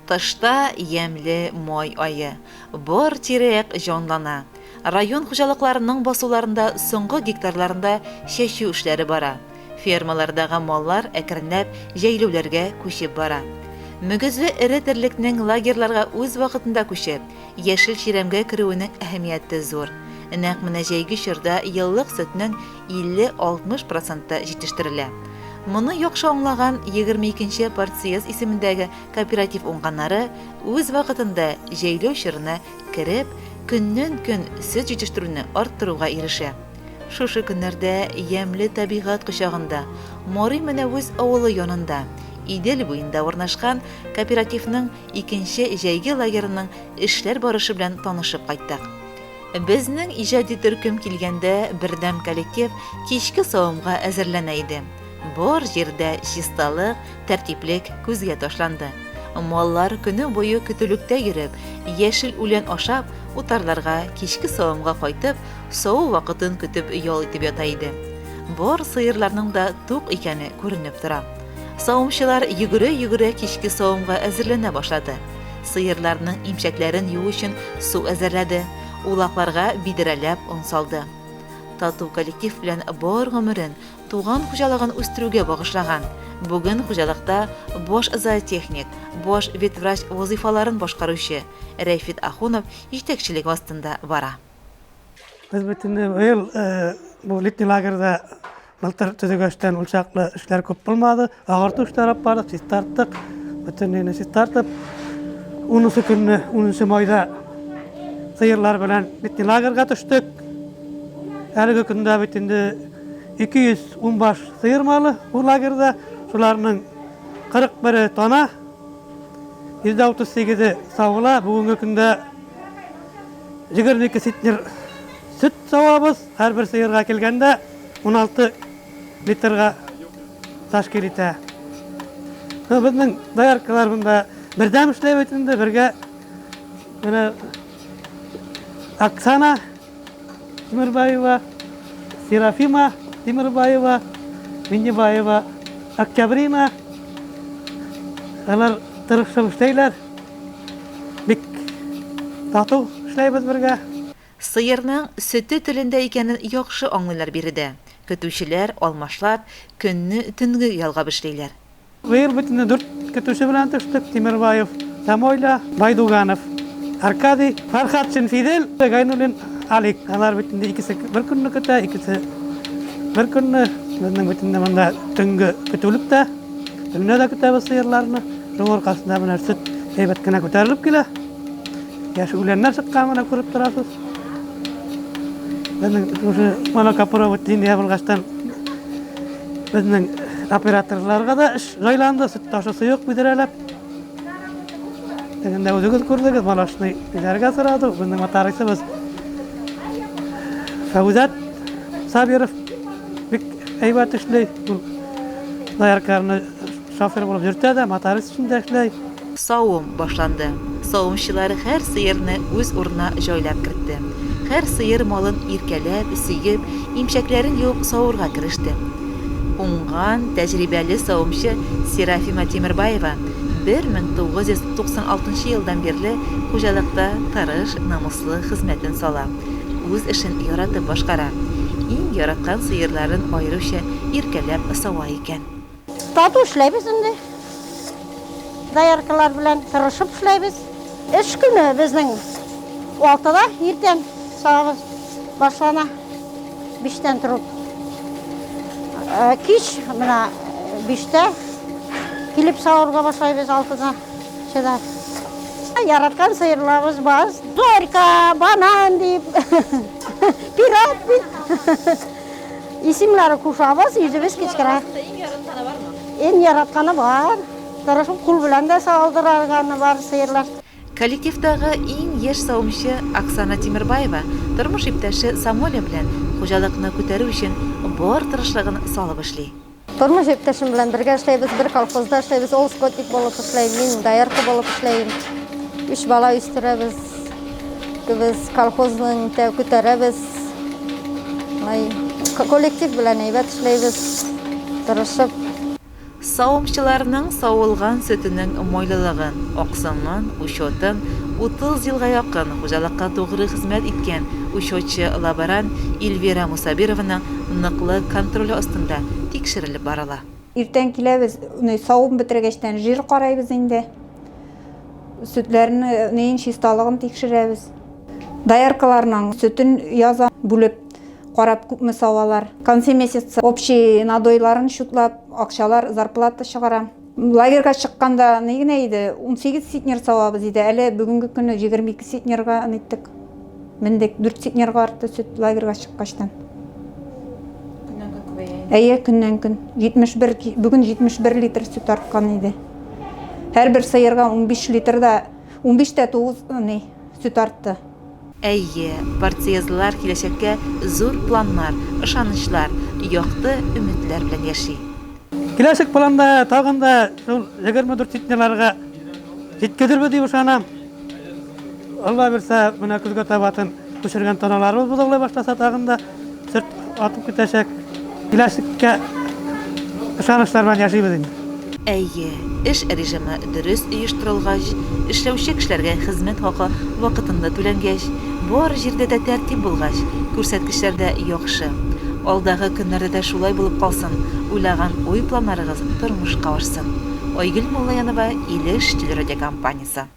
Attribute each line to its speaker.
Speaker 1: Тышта ямьле май ае. Бар тирә-як җанлана. Район хуҗалыкларының басуларында соңгы гектарларында чәчү эшләре бара. Фермалардагы маллар әкренләп җәйләүләргә күчеп бара. Мөгезле эре терлекнең лагерьларга үз вакытында күчеп, яшел чирәмгә керүенең әһәмияте зур. Нәкъ менә җәйге чорда еллык сөтнең 50-60 проценты җитештерелә. Моны яхшы аңлаган 22 нче партсъезд исемендәге кооператив уңганнары үз вакытында җәйләү чорына кереп, көннән-көн сөт җитештерүне арттыруга ирешә. Шушы көннәрдә ямьле табигать кочагында, Мари Мәнәвез авылы янында, Идел буенда урнашкан кооперативның икенче җәйге лагерының эшләр барышы белән танышып кайттык. Безнең иҗади төркем килгәндә бердәм коллектив кичке савымга әзерләнә иде. Бар җирдә чисталык, тәртиплек күзгә ташланды. Маллар көне буе көтүлектә йөреп, яшел үлән ашап, утарларга кичке савымга кайтып, саву вакытын көтеп ял итеп ята иде. Бар сыерларның да тук икәне күренеп тора. Савымчылар йөгерә-йөгерә кичке савымга әзерләнә башлады. Сыерларның имчәкләрен юу өчен су әзерләде, улакларга бидрәләп он салды. Тату коллектив белән бар гомерен туган хуҗалыгын үстерүгә багышлаган, бүген хуҗалыкта баш зоотехник, баш ветврач вазыйфаларын башкаручы Рәйфит Ахунов җитәкчелеге астында бара.
Speaker 2: Без бит инде быел бу летний лагерьда былтыр төзегәчтән ул чаклы эшләр күп булмады. Агарту эшләре алып бардык, чистарттык. Бөтен өйне чистартып, 10 көнне, 10 майда сыерлар белән летний лагерьга төштек. Әлеге көндә бит инде 210 баш сыер малы бу лагерьда. Шуларның 41-е тана, 138-е савыла. Бүгенге көндә 22 центнер сөт савабыз. Һәрбер сыерга килгәндә 16 литрга тәшкил итә. Ну, безнең дояркалар монда бердәм эшләй бит инде, бергә. Менә Оксана Тимербаева, Серафима Тимербаева, Миннебаева, Октябрина. Алар тырышып эшләйләр. Бик тату эшләйбез бергә.
Speaker 1: Сыерның сөте телендә икәнен яхшы аңлыйлар биредә. Көтүчеләр, алмашлап, көнне төнгә ялгап эшлиләр.
Speaker 2: Быел бит инде дүрт көтүче белән төштек, Тимербаев Самойла, Байдуганов Аркадий, Фәрхатшин Фидель, Гайнуллин Алик. Алар бит инде икесе бер көнне көтә, икесе бер көнне. Безнең бит инде монда төнге көтүлек тә. Төнлә дә көтәбез сыерларны. Шуның аркасында менә сөт әйбәт кенә күтәрелеп килә. Яшь үләннәр чыккан менә күреп торасыз. Безнең шушы монокопровод линия булгачтан безнең операторларга да эш җайланды, сөт ташысы юк бидрәләп. Тегендә үзегез күрдегез, молочный биләргә сорады. Безнең мотористыбыз Фәүзәт Сабиров бик әйбәт эшли. Ул дояркаларны шофер булып йөртә дә, моторист өчен дә эшләй.
Speaker 1: Савым башланды. Савымчылар һәр сыерны үз урынына җайлап кертте. Һәр сыер малын иркәләп, сөеп, имчәкләрен юып савырга кереште. Уңган, тәҗрибәле савымчы Серафима Тимербаева 1996 нчы елдан бирле хуҗалыкта тырыш, намуслы хезмәтен сала. Үз эшен яратып башкара. Иң яраткан сыерларын аеруча иркәләп сава икән.
Speaker 3: Тату эшләйбез инде. Дояркалар белән тырышып эшләйбез. Эш көне безнең алтыда иртән савабыз башлана. Биштән торып. Кич менә биштә килеп савырга башлайбыз алтыда. Чыдар. Яраткан сыерларыбыз бар. Зорька, банан дип, пират дип. Исемнәре кушабыз, үзебез кечкенә.
Speaker 1: Иң яратканы бармы?
Speaker 3: Иң яратканы бар. Тырышып кул белән дә савылдырганы бар сыерлар.
Speaker 1: Коллективтагы иң яшь савымчы Оксана Тимербаева тормыш иптәше Самоля белән хуҗалыкны күтәрү өчен бар тырышлыгын салып эшли.
Speaker 4: Тормыш иптәшем белән бергә эшләйбез, бер колхозда эшләйбез. Ул скотник булып эшләй, мин доярка булып эшләйм. Өч бала үстерәбез. Без колхозны нитә күтәрәбез. Коллектив белән әйбәт эшләйбез, тырышып.
Speaker 1: Савымчыларның савылган сөтенең майлылыгын, аксымын, учетын 30 елга якын хуҗалыкка тугры хезмәт иткән учетчы-лаборант Эльвира Мусабированың ныклы контроле астында тикшерелеп барыла.
Speaker 5: Иртән киләбез, савым бетергәчтән жир карайбыз инде. Сөтләрне, неен чисталыгын тикшерәбез. Дояркаларның сөтен язам, бүлеп карап күпме савалар. В конце месяца общий надойларын счетлап, акчалар, зарплата чыгарам. Лагерьга чыкканда ни генә иде, 18 центнер савабыз иде. Әле бүгенге көнне 22 центнерга ниттек. Мендек, 4 центнерга артты сөт лагерьга чыккачтан.
Speaker 1: Көннән-көн күбәя инде.
Speaker 5: Әйе, көннән-көн. 71, бүген 71 литр сөт арткан иде. Һәрбер сыерга 15 литр да, 15 тә 9 ни, сөт артты.
Speaker 1: Әйе, партиязлылар киләчәккә зур планнар, ышанычлар, якты өметләр белән яши.
Speaker 2: Киләчәк планда тагын да шул 24 центнерларга җиткезербез дип ышанам. Алла бирсә, менә көзгә табатын күчергән таналарыбыз бозаулый башласа тагын да сөт атып китәчәк. Киләчәккә ышанычлар белән яшибез инде.
Speaker 1: Әйе, эш режимы дөрес оештырылгач, эшләүче кешеләргә хезмәт хакы вакытында түләнгәч, бар җирдә дә тәртип булгач, күрсәткечләр дә яхшы. Алдагы көннәрдә дә шулай булып калсын, уйлаган уй-планнарыгыз тормышка ашсын. Айгөл Муллаянова, Илеш телерадиокомпаниясе.